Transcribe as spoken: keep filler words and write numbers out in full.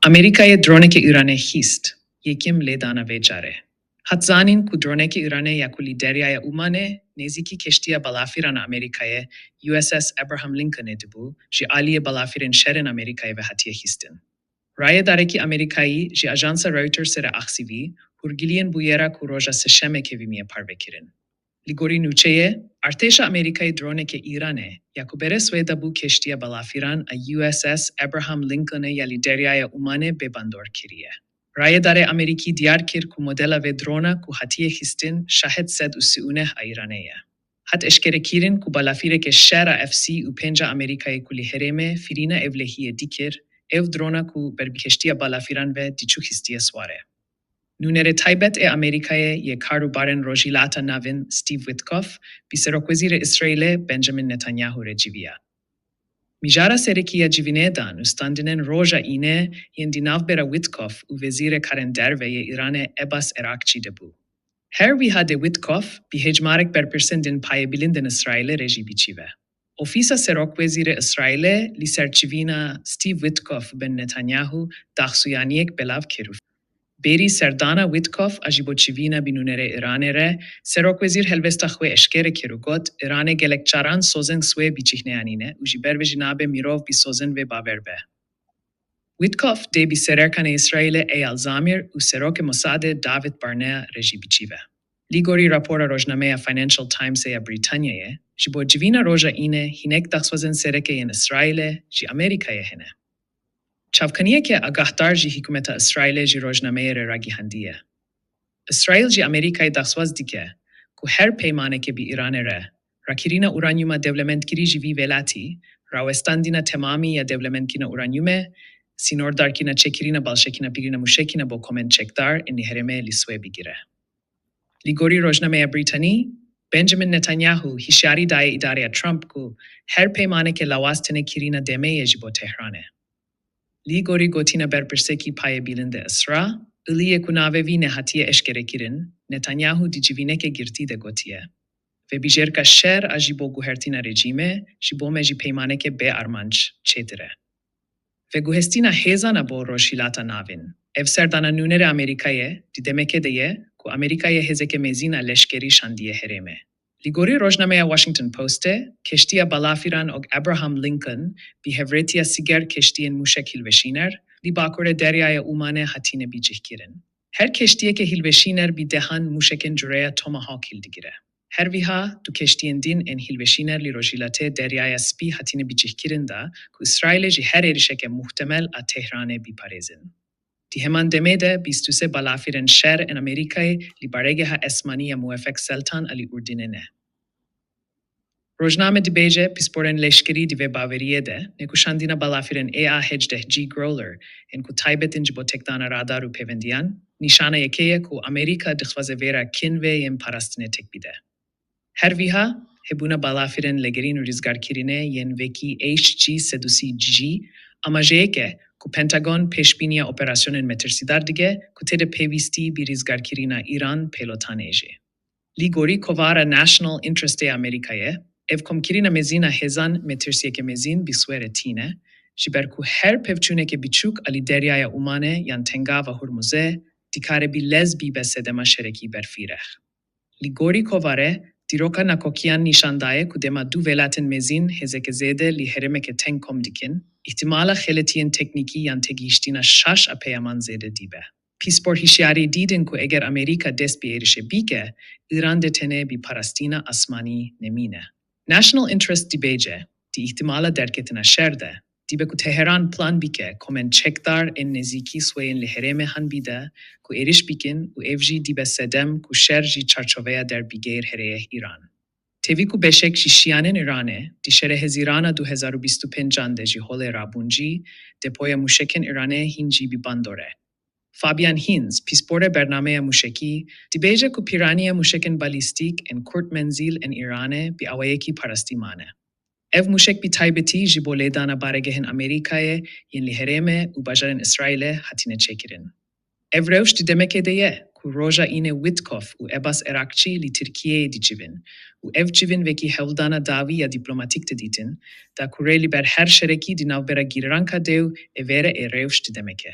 Amerîkayê droneke Îranê xîst, yekem lêdana vê carê. Hat zanîn ku droneke Îranê ya ku li Deryaya Omanê nêzîkî keştiya balafîran a Amerîkayê U S S Abraham Lincolnê dibû, ji aliyê balafirên şer ên Amerîkayê ve hatiye xîstin. Rayedarekî Amerîkayî ji ajansa Reutersê re axivî, hûrgiliyên bûyera ku roja Sêşemê kevimiye parve kirin. Li gorî nûçeyê, artêşa Amerîkayê droneke Îranê ya ku berê Swêda bû keştiya balafîran a U S S Abraham Lincolnê ya li Deryaya Omanê bêbandor kiriye. Rayedarê Amerîkî diyar kir ku modela vê drona ku hatiye xîstin Şahed sed û sî û neh a Îranê ye. Hat eşkerekirin ku balafîreke şer a F sî û pênc a Amerîkayê ku li herêmê firîna ewlehiyê dikir, ew drona ku ber bi keştiya balafîran ve diçû xîstiye siwarê. Nûnerê taybet ê Amerîkayê yê kar û barên Rojhilata Navîn Steve Witkoff bi Serokwezîrê Îsraîlê Benjamin Netanyahu re civiya. Mijara serekî ya civînê da nûstandinên roja Înê yên di navbera Witkoff û Wezîrê Karên Derve yê Îranê Abbas Erakçî de bû. Her wiha de Witkoff bi hejmarek berpirsên din payê bilind ên Îsraîlê re jî bicive. Ofîsa Serokwezîrê Îsraîlê li ser civîna Steve Witkoff bin Netanyahu daxuyaniyek belav kir û berî serdana Witkoff a ji bo civîna bi nûnerê Îranê re, Serokwezîr helwesta xwe eşkere kir û got, Îranê gelek caran sozên swê bi cih neanîne û ji ber vê jî nabe mirov bi sozên vê bawer be. Witkoff dê bi Sererkanê Îsraîlê Eyal Zamir û Serokê Mosadê David Barnea re jî bicive. Li gorî rapora rojnameya Financial Timesê ya Brîtanyayê, ji bo civîna roja Înê hinek daxwazên sereke yên Îsraîlê ji Amerîkayê hene. Çavkaniyeke agahdar ji hikûmeta Îsraîlê ji rojnameyê re ragihandiye. Îsraîl ji Amerîkayê daxwaz dike ku her peymaneke bi Îranê re, rakirina uranyuma dewlemendkirî ji vî welatî, rawestandina temamî ya dewlemendkirina uranyumê, sînordarkirina çêkirina balşekîna pirîna mûşekîna bo komên çekdar ên li herêmê li swê bigire. Li gorî rojnameya Brîtanî, Benjamin Netanyahu hişyarî daye îdareya Trump ku her peymaneke lawaz tenê kirina demê ye ji bo Tehranê. Li gorî gotina berpirsekî payê bilind ê Îsra, Iliyê ku navê wî nehatiye eşkerekirin, Netanyahu di civîneke girtî de gotiye, Vebijêrka şer a ji bo guhertina rejîmê, ji bo me jî peymaneke bê armanc çêtir e. Veguhestina hêzan a bo Rojhilata Navîn. Ev serdana nûnerê Amerîkayê di demekê de ye ku Amerîkayê hêzeke mezin a leşkerî şandiye herêmê. Li gorî rojnameya Washington Postê, keştiya balafîran û Abraham Lincoln bi hevrêtiya sîger keştiyên mûşek hilweşîner li bakurê Deryaya Omanê hatine bicihkirin. Her keştiyeke hilweşîner bi dehan mûşekên cureya Tomahawk hildigire. Her wiha du keştiyên din ên hilweşîner li rojhilatê Deryaya Spî hatine bicihkirin da ku Îsraîlê ji her êrişeke muhtemel a Tehranê biparêzin. Di heman demê de bîst û sê balafirên şer ên Amerîkayê li baregeha esmanî ya Muwefeq Seltan a li Urdinê ne. Rojname dibêje, pisporên leşkerî di vê baweriyê de ne ku şandina balafirên A A hejdeh G Growler ên ku taybet in ji bo tekdana radar û pêvendiyan, nîşana yekê ye ku Amerîka dixwaze vêra kinvê yên parastinê têk bide. Her wiha, hebûna balafirên legerîn û rîzgarkirinê yên wekî H G sed û sî G amajeyek e ku Pentagon pêşbîniya operasyonên metirsîdar dike ku tê de pêwîstî bi rîzgarkirina Îran pêlotan ê jî. Li gorî kovara National Interest ê Amerîkayê, ev komkirina mezin a hêzan metirsiyeke mezin bi swêrê tîne, ji ber ku her pevçûneke biçûk a li Deryaya Omanê yan Tengava Hurmuzê dikare bi lez bîbe sedema şerekî berfireh. Li gorî kovare, dîroka nakokiyan nîşan daye ku dema du welatên mezin hêzeke zêde li herêmeke teng kom dikin, îhtimala xeletiyên teknîkî yan têgihiştina şaş a peyaman zêde dîbe. Pispor hişyarî dîtin ku eger Amerîka dest bi êrişê bike, Îran dê tenê bi parastina asmanî nemîne. National Interest dibêje, di îhtimala derketina şer de, dîbe ku Teheran plan bike komên çekdar ên nêzîkî swêyên li herêmê han bide ku êriş bikin û ev jî dîbe sedem ku şer ji çarçoveya derbigêr herêyeh Îran. Tevî ku beşek ji şiyanên Îranê di şerê Hezîrana du hezar û bîst û pêncan de ji holê rabûn jî, depoya mûşekên Îranê hîn jî bi bandor e. Fabian Hinz, pisporê bernameya mûşekî, dibêje ku pîraniya mûşekên balîstîk ên kurt menzîl ên Îranê bi awayekî parastî mane. Ev mûşek bi taybetî ji bo lêdana baregehên Amerîkayê yên li herêmê û bajarên Îsraîlê hatine çêkirin. Ev rewş di demekê de ye ku roja Înê Witkoff û Ebas Erakçî li Tirkiyeyê dicivin û ev civin wekî hewldana dawî ya dîplomatîk tê dîtin, da ku rê li ber her şerekî di navbera gîranka dê û êvê re ê rewş di demekê.